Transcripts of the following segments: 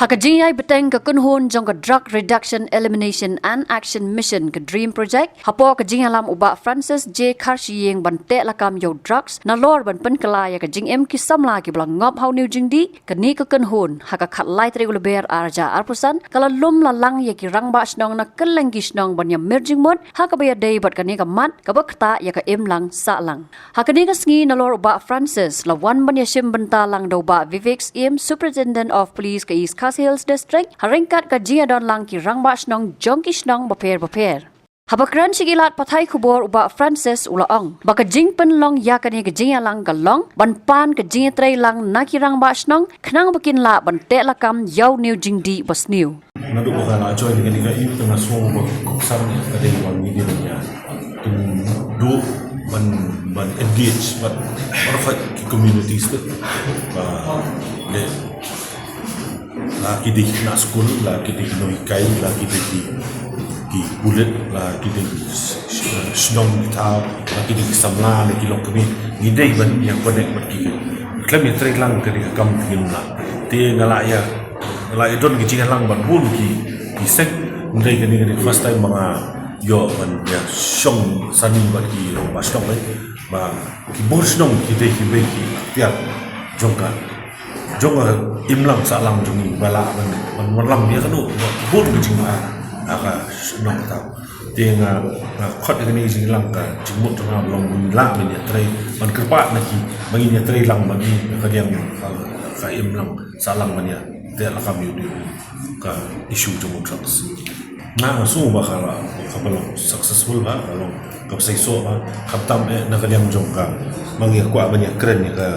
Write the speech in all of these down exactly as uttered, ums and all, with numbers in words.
Ha ka jingïai bteng ka kynhun jong ka Drug Reduction, Elimination and Action Mission, ka DREAM Project, hapoh ka jingïalam u Bah Francis J Kharshiing ban teh lakam ïa u drugs nalor ban pynkylla ïa ka jingim ki samla kiba la ngop ha une u jingdih, kane ka kynhun ha ka khatlai tarik u Lber arhajar arphew san ka la lum la lang ïa ki rangbah shnong na kylleng ki shnong ban ïamir jingmut ha kaba ïadei bad kane ka mat kaba ktah ïa ka imlang sahlang. Ha kane ka sngi nalor u Bah Francis la wan ban ïashim bynta lang da u Bah Vivek Syiem, Superintendent of Police ka East Khasi Hills District, ha ryngkat ka jingïadon lang ki rangbah shnong jong ki shnong bapher bapher. Haba kren sha ki lad pathai khubor u Bah Francis u la ong ba ka jingpynlong ïa kane ka jingïalang ka long ban pan ka jingïatreilang na ki rangbah shnong khnang ba kin lah ban teh lakam ïa une u jingdih basniew. Naduh ba nga la join kane ka youth, nga sngew ba ka kongsan ka dei ba ngi dei ban ïa, kin duh ban, ban engage bad, bad ki communities te. Ba dei la ki dei ki khynnah skul, la ki dei ki nonghikai, la ki dei ki, ki pulit, la ki dei ki s-, s-, shnong ki thaw, la ki dei ki samla, la ki longkmie, ngi dei ban ïa connect bad ki. Khlem ïatreilang ka dei ka kam ka jingim la. Te nga la ïa, nga la ïa don ka jingïalang bad bun ki, ki seng, hynrei kane ka dei first time ba nga ïoh ban ïa shong sani bad ki rangbah shnong, eh, ba ki bor shnong ki dei kiwei ki tiar jong ka, jong ka imlang sahlang jong ngi ba lah ban, ban wallam ïa kano ba bun ka jingma ha ka shnong ka thaw. Te nga, nga khot ïa kane ka jingïalang ka jingmut jong nga ba long ban lah ban ïatrei ban kyrpad na ki ba ngin ïatreilang ba ngi na ka liang ka, ka imlang sahlang ban ïa teh lakam ïa u, ka issue jong u drugs. Nga sngew ba ka la, ka ba long successful ba, ka long ka ba seisoh ba, khamtam eh na ka liang jong ka ba ngi kwah ban ïakren ïa ka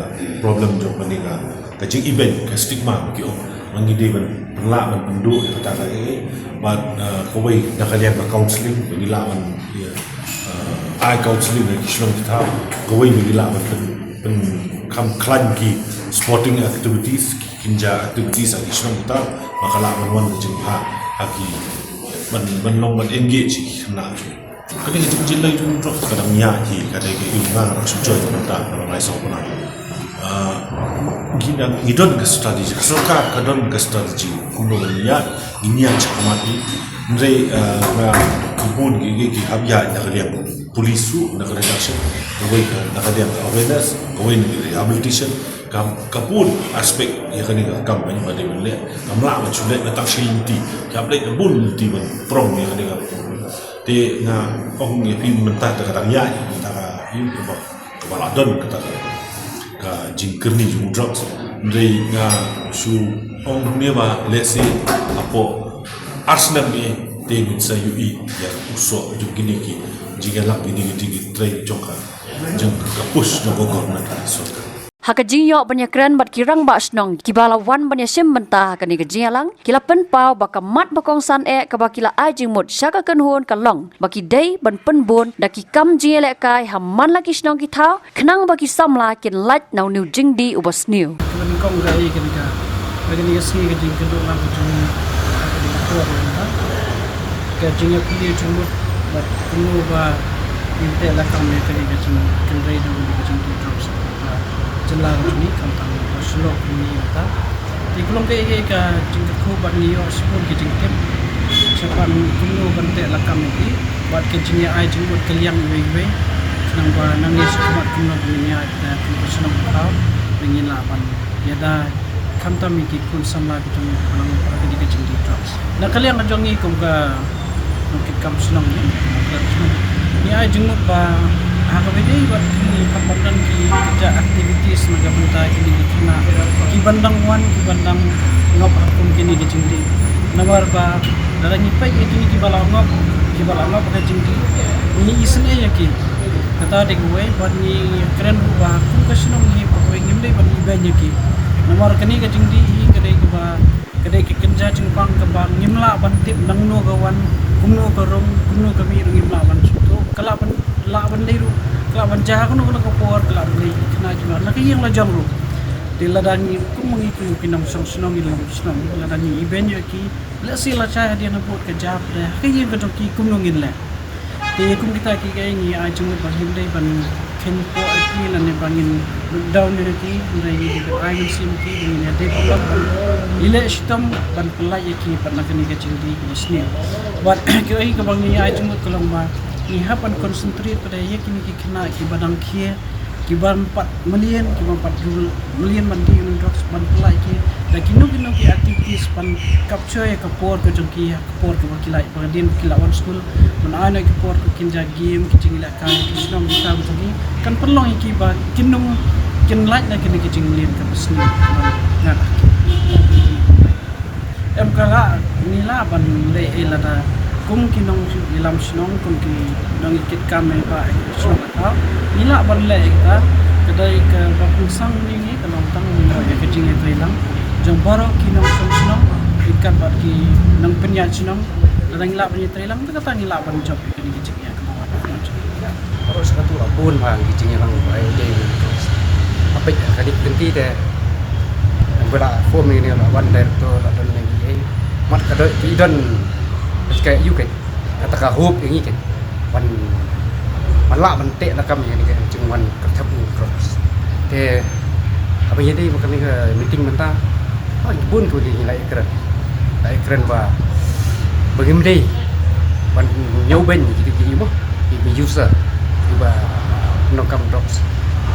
problem jong kane ka, ka jingibeiñ, ka stigma ba ki ong. Ba ngi dei ban, ban lah ban pynduh ïa kata ka, eh, bad, eh, kawei na ka liang ka counselling, ba ngi lah ban, ïa, eh, ai counselling ïa ki shnong ki thaw, kawei ba ngi lah ban pyn, pynkham khlaiñ ki sporting activities, ki kynja activities ha ki shnong ki thaw, ba ka lah ban wan ka jingbha ha ki, ban, ban long ban engage ki khynnah. Ka dei ka jingjyllei jong u drugs ka dang ïaid hi, ka dei ka ïing nga ruh shu join mynta ka dang lai saw bnai. Ah, ngi dang, ngi don ka strategy, ka sorkar ka don ka strategy kumno ban ïaid, ngi ïaid shakhmat hi. Hynrei, ah, nga, ki bun ki, ki, ki hap ïaid na ka liang police ruh, na ka reduction, kawei ka, na ka liang ka awareness, kawei na ka rehabilitation, ka, ka bun aspect ïa kane ka kam ba ngi dei ban leh, kam lah ban shu leh na tang shi lynti, ki hap leh na bun lynti ban prong ïa kane ka. Te nga ong ïa phi mynta te ka dang ïaid, mynta ka ïing kaba, kaba la don kata ka, ka jingkyrni jong u drugs. Hynrei nga shu ong ne ba lehse hapoh ar snem ne te ngin sa ïohi ïa u soh jong kine ki jingïalang, kine ki jingtrei jong ka, jong ka push jong ka government, ka sorkar. Ha ka jingïoh ban ïakren bad ki rangbah shnong kiba la wan ban ïashim bynta ha kane ka jingïalang, ki la pynpaw ba ka mat ba kongsan eh kaba ki la ai jingmut sha ka kynhun ka long ba ki dei ban pynbun da ki kam jingïalehkai ha man la ki shnong ki thaw, khnang ba ki samla kin lait na une u jingdih uba sniew. Ka ban kong ka ei kan ka, ba kane ka sngi ka jingkynduh lang ka jong ngi, ka jingkynduh lang ka, ka jingïapyni jingmut bad kumno ba ngin teh lakam ïa kane ka jingkynrei jong ka jingdih drugs ha jylla ka jong ngi, khamtam ka shnong ka jong ngi mynta. Te ka long kaei kaei ka jingkyrkhu bad ngi ïoh shibun ki jingtip shaphang kumno ban teh lakam ïa ki bad ka jingïa-ai jingmut ka liang iwei iwei, khnang ba nangne shakhmat kumno ba ngin ïaid, eh, kum ka shnong ka thaw ba ngin lah ban ïada khamtam ïa ki khun samla ki jong ngi ba la ngop ha kane ka jingdih drugs. Na ka liang ka jong ngi kum ka nongkitkam shnong ne, nongkitkam shnong, ngi ai jingmut ba ha kaba ïadei bad ki, hap ban don ki kynja activities na ka bynta kine ki khynnah kiban dang wan, kiban dang ngop ha kum kine ki jingdih. Namar ba lada ngi peit ïa kine kiba la ngop, kiba la ngop ha ka jingdih, ngi isynei ïa ki. Kata dei kawei, bad ngi kren ruh ba kum ka shnong hi, ba kawei ngim dei ban ibeiñ ïa ki. Namar kane ka jingdih hi ka dei kaba, ka dei ka kynja jingpang kaba ngim lah ban tip nangno ka wan, kumno ka rung, kumno ka mih ruh ngim lah ban sngewthuh. Ka lah ban, lah ban dei ruh, ka lah ban jia ha kano kano ka por, ka lah ban dei khynnah jingmut na ka ïing la jong ruh. Te lada ngi kum ngi kum ki nongshong shnong, ngi long shnong, lada ngi ibeiñ ïa ki, lehse lashai hadien habud ka jia pdeng ha ka ïing ka jong ki, kumno ngin leh? Te kum kita kiei kiei ngi ai jingmut ba ngim dei ban Ngin ïoh ïa ki lane ba ngin look down ïa ki, hynrei ngi dei ban ai mynsiem ïa ki, ngin ïa dei ban leh shitom ban pyllait ïa ki pat na kane ka jingdie kaba sniew. Bad kaei kaba ngi ai jingmut ka long ba ngi hap ban concentrate pat ïa kine ki khynnah kiba dang khie, kiba ym pat mlien, kiba ym pat dur mlien ban die ïa u drugs, ban pyllait ïa ki da kino kino ki activities ban capture ïa ka por ka jong ki, ïa ka por kaba ki la, ba hadien ba ki la wan skul, ban ai noh ïa ki por ka kin ja game, ki jingïalehkai, ki shnong ki kam jong ki, kan pynlong ïa ki ba kin ym, kin lait na kine ki jingmlien kaba sniew. Em, ka la, ngi lah ban leh ei lada kum ki nongïalam shnong, kum ki nongïakit kam ei ba shnong ka, ngi lah ban leh ei kata. Ka dei kaba kongsan ïa ngi ka long tang ngi ïoh ïa ka jingïatreilang jong baroh ki nongshong shnong, ryngkat bad ki nongpynïaid shnong. Lada ngi lah ban ïatreilang, te kata ngi lah ban jop ïa kane ka jingïa kaba wan. Baroh shi katta la bun bha ki jingïalang ba ïadei bad ka peit ka dei ka kynti te. Ba la form ïa ne la wan director la don ne ki ei. Mat ka dei ki don ka ïu ka kata ka hope ïa ngi ka ban, ban lah ban teh lakam ïa ne ka jingwan kyrthep u drugs. Te haba ïadei bad kane ka meeting mynta, oh, bun ki ngi la ïakren. La ïakren ba, ba ngim dei ban ñiewbeiñ ïa ki, ïa ki, ïa ki user, ïa kiba nongkam drugs.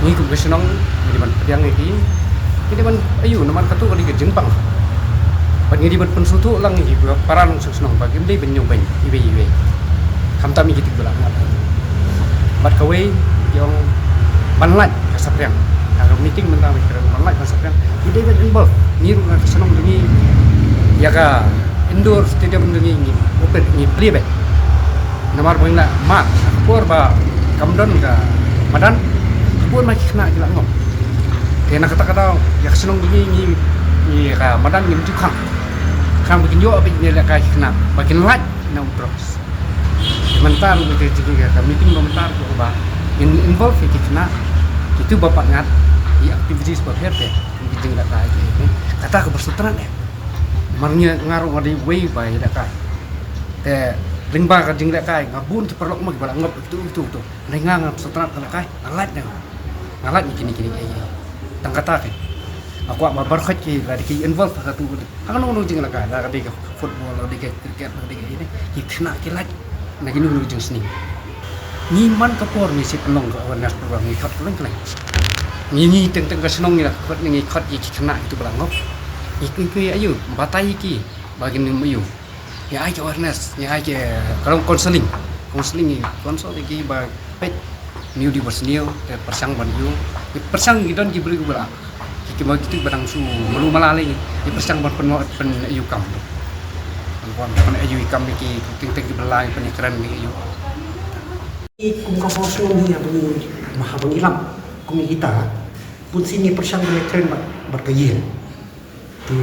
Ngi kum ka shnong ngi dei ban pdiang ïa ki, ngi dei ban ïoh namar kato ka dei ka jingbang. Bad ngi dei ban pynsngewthuh lang ïa ki para nongshong shnong ba kim dei ban ñiewbeiñ iwei iwei. Khamtam ïa ki ba la ngat. Bad kawei, ki ong ban lait ka saphriang. Ha ka meeting mynta ba ki kren ban lait ka saphriang, ngi dei ban involve. Ngi ruh na ka shnong jong ngi, ïa ka indoor stadium jong ngi, ngi open, ngi plie beit. Namar ba ngi la mad, ka por ba kam don ka madan, ka por ma ki khynnah ki la ngop. Te na kata ka daw ïa ka shnong jong ngi, ngi, ngi ka madan ngim ju khang. Khnang ba kin ïoh beit ne la ka ki khynnah ba kin lait na u drugs. Mynta ruh ka jingïa ka meeting ba mynta ruh ba in-, involve ïa ki khynnah, kitu ba pat ngat ïa activities ba pher pher, ki jingïalehkai ki. Kata kaba sngewtynnat eh. Mar ngi, nga ruh nga dei uwei ba ïalehkai. Te lyngba ka jingïalehkai nga bun ki paralok ma kiba la ngop kitu kitu kitu. Hynrei nga, nga sngewtynnat ka lehkai, nga lait na nga. Nga lait na kine kine ki ei ei. Tang kata ki. Nga kwah ba baroh ki lada ki involve ha katu. Ha kano kano jingïalehkai, lada ka dei ka football, lada ka dei ka cricket, lada ka dei ka ei ei, ki khynnah ki lait na kino kino jingsniew. Ngi man ka por ngi shu pynlong ka awareness program, ngi khot kylleng kylleng. Ngi, ngi teng teng ka shnong ngi la khot, ngi khot ïa ki khynnah kitu ba la ngop. Ngi, ngi, ngi ïa ïoh batai ïa ki ba kin ïoh ïa ai ki awareness, ïa ai ki, ka long counseling. Counseling, ngi counsel ïa ki ba peit, ngi ïoh dei ba sniew te pyrshang ban ïoh. Ki pyrshang, ki don ki briew ba la, ki, ki ma kitu ba dang shu malu mala lei, ki pyrshang ban pyn, pyn ïoh kam. Ban pyn ïoh kam ïa ki teng teng ki ba la, ki pyn ïakren ïa ki ïoh. Kum ka por shu ngi ïa ba ngi, ma haba ngi lam kum kita, bun sien ngi pyrshang ban ïakren bad, bad ka ïing. Te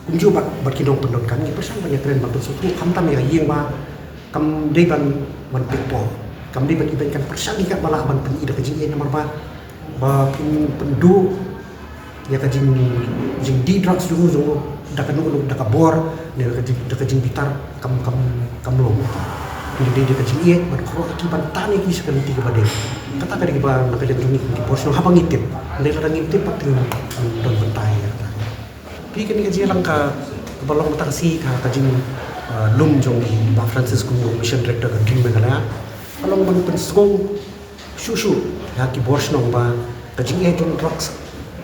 kumjuh bad, bad ki nongpyndonkam, ngi pyrshang ban ïakren ban pynsngewthuh, khamtam ïa ka ïing ba kam dei ban, ban pynpoi, kam dei ban ibeiñ, kan pyrshang ïa katba lah ban pyni da ka jingïeit namar ba, ba pyn, pynduh ïa ka jing, jingdie drugs jong u, jong u da kano kano, da ka bor ne da ka jing, da ka jingbitar kam, kam, kam long. Ngi dei da ka jingïeit ban khroi ïa ki, ban tan ïa ki sha ka lynti kaba dei. Kata ka dei kaba na ka liang jong ngi ki bor shnong haba ngi tip. Hynrei lada ngim tip pat te ngim don bynta ïa kata. Phi, kane ka jingïalang ka, kaba long mynta ka sngi ka, ka jing, ah, lum jong i Bah Francis kum u Mission Director ka Dream Meghalaya. Ka long ban pynsngew shuh shuh ïa ki bor shnong ba ka jingïeit jong drugs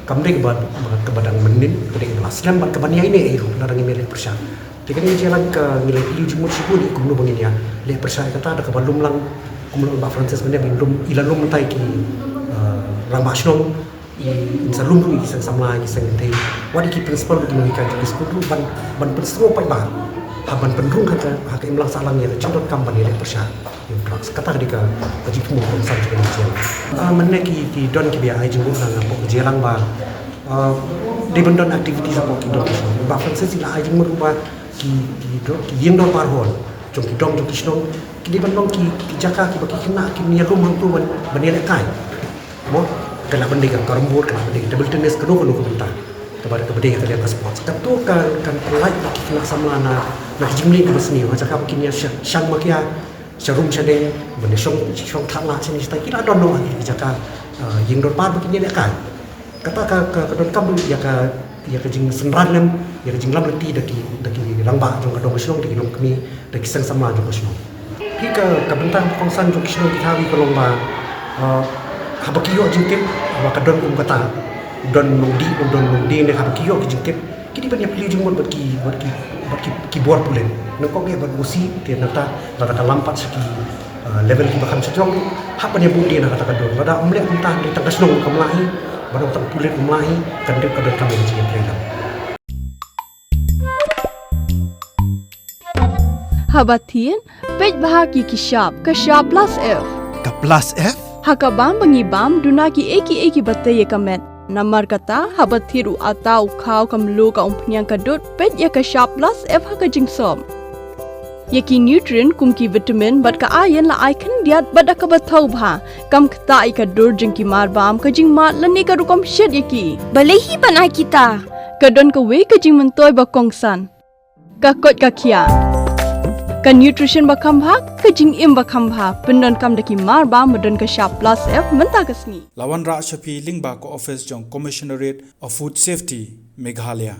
kam dei kaba, kaba dang mynnin, ka dei kaba la slem bad kaba ïaineh hi ruh lada ngim ïaleh pyrshah. Te kane ka jingïalang ka ngi la ïoh jingmut shibun ïa kumno ba ngin ïaleh pyrshah ïa kata da kaba lum lang kumno Bah Francis mynne ba i lum, i la lum mynta ïa ki, ah, rangbah shnong. I, in sa lum ruh ïa ki seng samla, ïa ki seng kynthei, wat ïa ki principal bad ki nonghikai jong ki skul ruh ban, ban pynsngew paidbah, ha ban pynrung ha ka, ha ka imlang sahlang ïa ka jingdonkam ban ïaleh pyrshah ïa u drugs. Kata ka dei ka, ka jingthmu kongsan jong ka jingïalang. Ah, mynne ki, ki don kiba ïa ai jingmut na nga hapoh ka jingïalang ba, ah, dei ban don activities hapoh ki dong ki shnong. Bah Francis i la ai jingmut ruh ba ki, ki dong, ki ïing dorbar hall jong ki dong jong ki shnong ki dei ban long ki, ki jaka kiba ki khynnah kin ïalum hangto ban, ban ïalehkai. Mo, ka lah ban dei ka carrom board, ka lah ban dei ka table tennis, kano kano ka bynta kaba, kaba dei ha ka liang ka sports. Kato kan, kan pynlait ïa ki khynnah samla na, na ka jingmlien kaba sniew, ha jaka ba kin ïa sha, shang makia sha rum sha ding, ban ïa shong, shong thad lah shane shatai, ki la don noh ha ki jaka, Ïing dorbar ba kin ïalehkai. Kata ka, ka, ka donkam ïa ka, ïa ka jingsynran lem, ïa ka jinglamlynti da ki, da ki rangbah jong ka dong ka shnong, da ki longkmie, da ki seng samla jong ka shnong. Phi ka, ka bynta kongsan jong ki shnong ki thaw hi ka long ba, eh, haba ki ïoh jingtip, haba ka don kum kata, don nongdie, don nongdie ne haba ki ïoh ki jingtip, ki dei ban ïa plie jingmut bad ki, bad ki, bad ki, ki bor pulit. Nangkong eh bad U C, te nangta, lada ka lam pat sha ki, eh, level kiba kham shajrong, hap ban ïa bud dien ha kata ka dur. Lada ym leh kumta, dei tang ka shnong kam lah hi, bad tang pulit kam lah hi, kan dei ka donkam ïa ka jingïatrei lang. Haba thied, peit bha ïa ki shap, ka shap plus F. Ka plus F? Ha ka bam ba ngi bam, duna kiei kiei kiba tei ïa ka met. Namar kata, haba thied u atta u khaw ka mluh ka umphniang ka dud, peit ïa ka shap plus F ha ka jingsop. Ïa ki nutrient kum ki vitamin bad ka iron la ai khyndiat bad da kaba thaw bha. Kam ktah ïa ka dur jong ki mar bam, ka jingmad lane ka rukom shet ïa ki. Balei hi ban ai kita? Ka don kawei ka jingmyntoi ba kongsan. Ka koit ka khiah. Ka nutrition ba kham bha, ka jingim ba kham bha. Pyndonkam da ki mar bam ba don ka shap plus F mynta ka sngi. La wanrah sha phi lyngba ka office jong Commissionerate of Food Safety, Meghalaya.